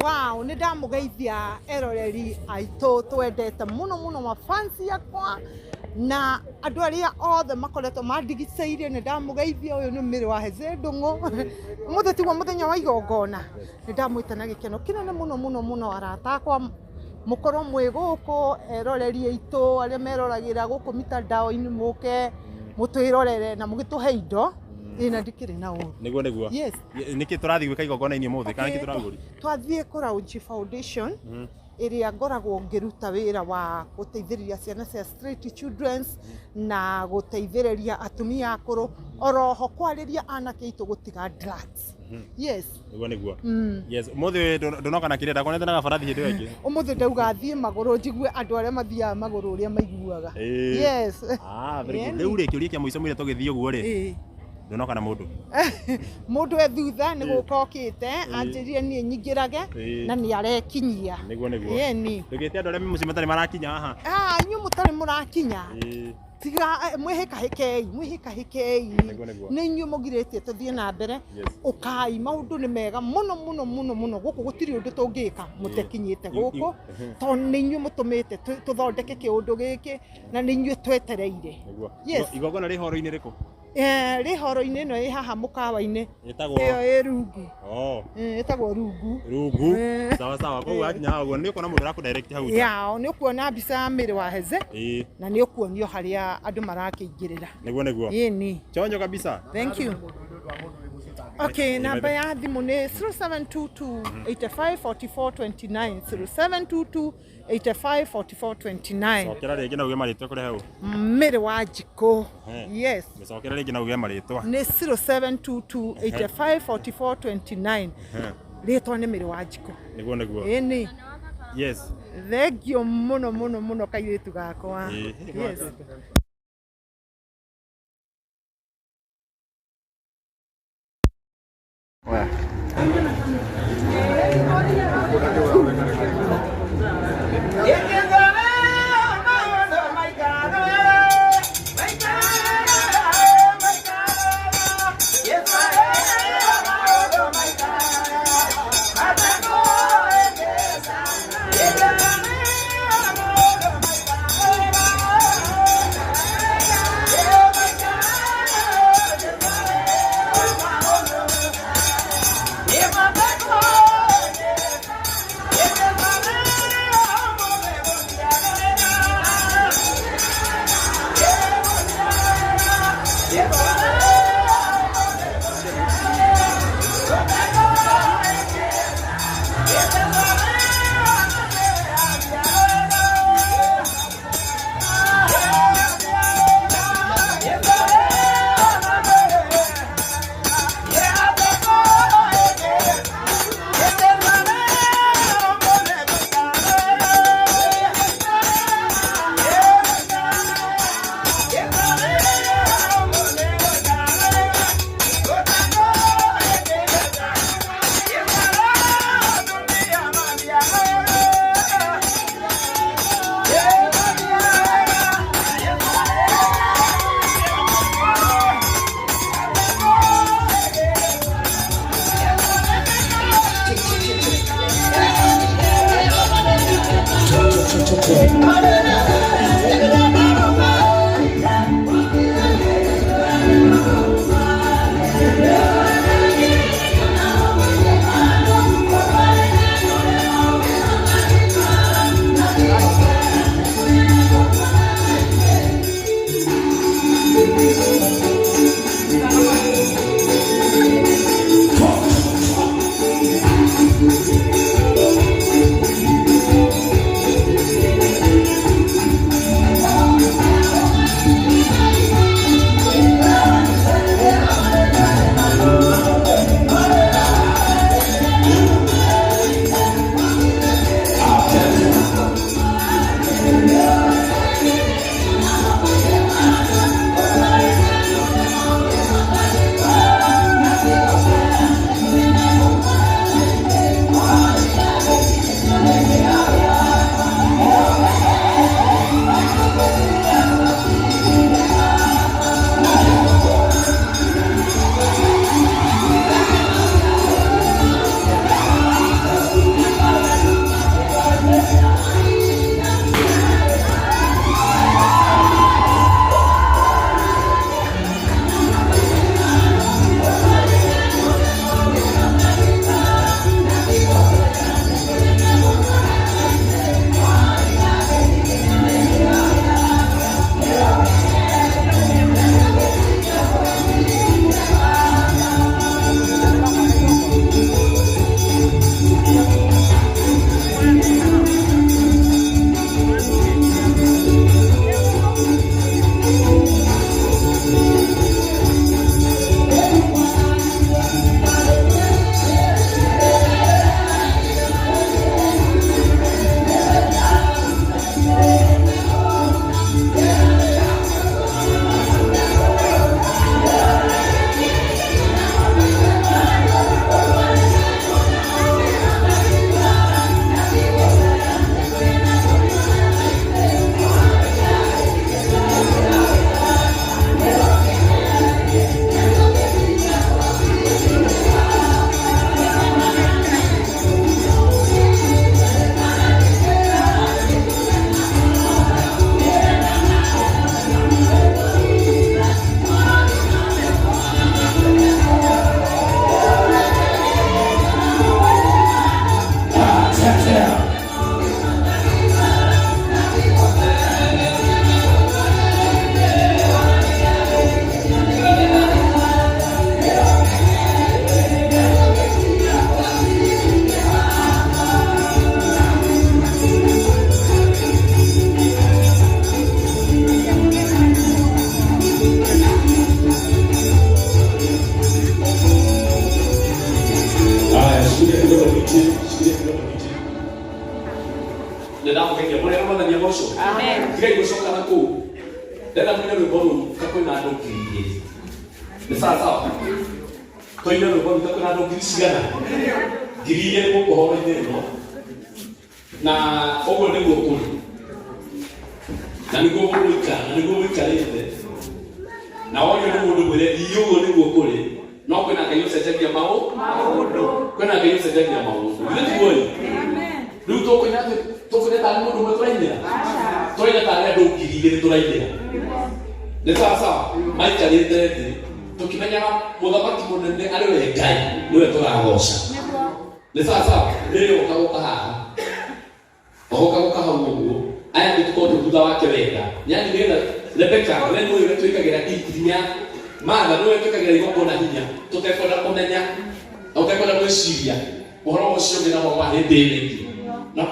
Wow, nĩ ndamũgeithia eroreri aitũ twendete mũno mũno mafansi akwa na andũ arĩa othe makoretwo mandigicĩirie, nĩ ndamũgeithia. Ũyũ nĩ Mary wa Heze Ndũng'ũ. Ũmũthĩ tiguo mũthenya wa igongona, nĩ ndamwĩta na gĩkeno kĩnene mũno mũno mũno. Arata akwa, mũkorwo mwĩ gũkũ, eroreri aitũ arĩa meroragĩra gũkũ mitandao-inĩ, mũke mũtwĩrorere na mũgĩtũhe indo ĩ na ndikĩrĩ na ũru. Nĩguo. Yes. Nĩkĩ tũrathiĩ gwĩka igongona-inĩ ũmũthĩ kana nĩkĩ tũragũri? Twathiĩ kũraunch foundation ĩrĩa ngoragwo ngĩruta wĩra wa gũteithĩrĩria ciana cia street childrens na gũteithĩrĩria atumia akũrũ, oroho kwarĩria anake aitũ gũtiga drugs. Yes. Nĩguo. Yes, ũmũthĩ ndũnoka na kĩrĩa ndakonete na gabarathi hĩndĩ ĩyo ĩngĩ. Ũmũthĩ ndauga thiĩ magũrũ njigue andũ arĩa mathiaga magũrũ ũrĩa maiguaga. Yes. Ah, very good. Ĩni. Rĩu rĩ, kĩũria kĩa mũico mũira tũgĩthiĩ ũguo rĩ, ndũnoka na mũndũ? Mũndũ e thutha nĩ gũka okĩte anjĩrire niĩ nyingĩrage na nĩ arekinyia. Nĩguo. Ĩni. Ndũgĩte andũ arĩa me mũciĩ matarĩ marakinya haha. Ah, inyuĩ mũtarĩ mũrakinya, tiga mwĩhĩkahĩkei, mwĩhĩkahĩkei. Nĩguo. Nĩ inyuĩ mũgirĩtie tũthiĩ na mbere. Ũkai, maũndũ nĩ mega mũno mũno mũno mũno gũkũ, gũtirĩ ũndũ tũngĩka mũtekinyĩte gũkũ, tondũ nĩ inyuĩ mũtũmĩte tũthondeke kĩũndũ gĩkĩ na nĩ inyuĩ twetereire. Yes. Igongona rĩ horo-inĩ rĩkũ? Rĩ horo-inĩ ĩno ĩ haha mũkawa-inĩ Ĩtagwo? Ĩyo ĩ Rungu. Oh. Ĩtagwo Rungu. Rungu. Sawa sawa. Koguo wakinya haha ũguo nĩ ũkuona mũndũ ũrakũ direct hau nja. Yao nĩ ũkuona mbica ya Mary wa Heze na nĩ ũkuonio harĩa andũ marakĩingĩrĩra. Nĩguo. Ĩni. Chonjo kabisa. Thank you. Okay, namba ya thimũ nĩ 0722 85 44 29, 0722 85 44 29. Cokera rĩngĩ na uge marĩtwa kũrĩ hau. Mary wa Njikũ. Yes. Mĩcokera rĩngĩ na uge marĩtwa. Nĩ 0722 85 44 29. Rĩtwa nĩ Mary wa Njikũ. Nĩguo. Ĩni. Yes. Thengio mũno mũno mũno kairĩtu gakwa. Yes. Yeah. Nĩ ndamũgeithia mũrĩ mwathani agocwo. Tigai gũcoka na kũu. Ndenda mũine rwĩmbo rũu ta kwĩna andũ 2,000. Nĩ sawa sawa. Tũine rwĩmbo rũu ta kwĩna andũ ngiri cigana? 2,000 gũkũ horo-inĩ ĩno. Na ũguo nĩguo kũrĩ. Na nĩguo mũgũikara, na nĩguo mũikarĩte. Na worio nĩ mũndũ mwĩre ii ũguo nĩguo kũrĩ. No kwĩna Ngai ũcenjagia maũndũ. Kwĩna Ngai ũcenjagia maũndũ. Githĩ tiguo ĩ? Rĩu tũkũina atĩ tũkũina tarĩ mũndũ ũmwe tũrainĩra. Tũraina tarĩ andũ 2,000 tũrainĩra. Nĩ sawa sawa. Maikarĩte thĩ tũkĩmenyaga mũthamaki mũnene arĩ we Ngai nĩwe tũragoca. Nĩ sawa sawa. Rĩrĩ oka gũka haha. Ogoka gũka hau ũguo. Aya nĩ tũkorwo twĩ thutha wake wega. Yani nĩgetha Rebecca we nĩwe ũrĩa twĩkagĩra ikinya. Martha nĩwe twĩkagĩra igongona hinya tũtekwenda kũmenya na ũtekwenda gwĩciria ũhoro ũcio ũngĩ na ũhoro wa hĩndĩ ĩyo ĩngĩ. Na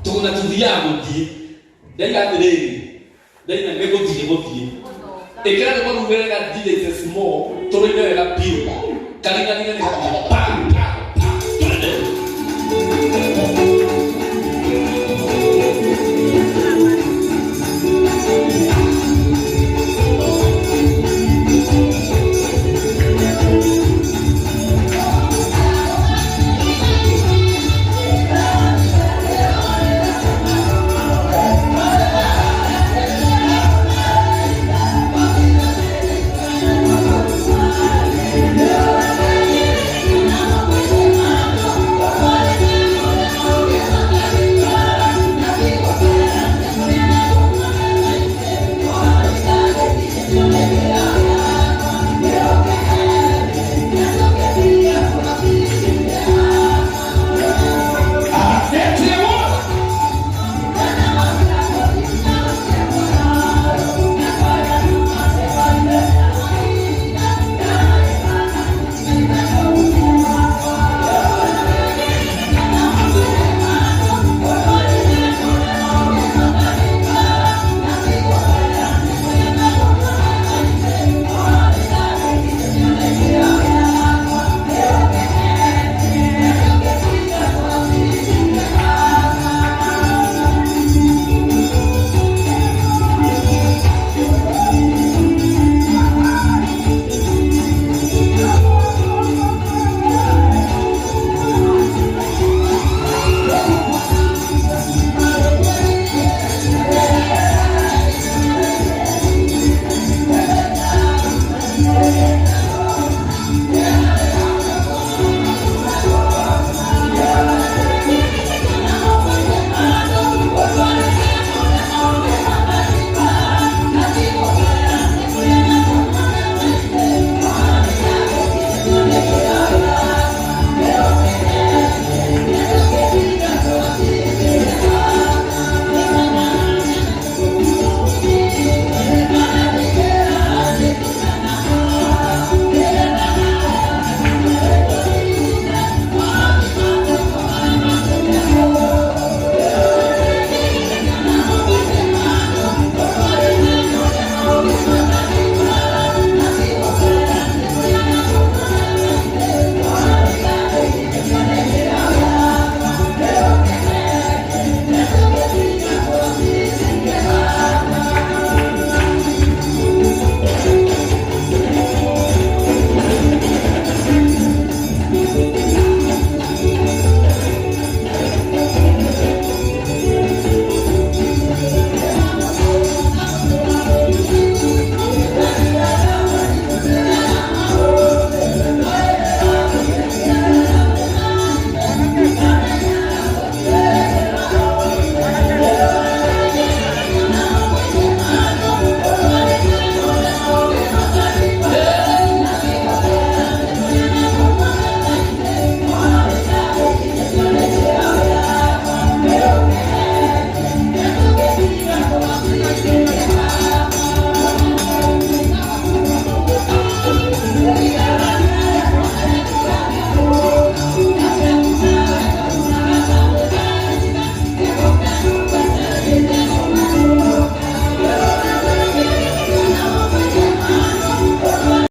tũgũna tũthiaga gũthiĩ. Ndaiga atĩrĩrĩ, ndaina nĩ gũthiĩ gũthiĩ. Ĩkĩra rwĩmbo rũu wega DJ Small tũrũine wega biũ. Karingaringa nĩ gathiĩ pa pa.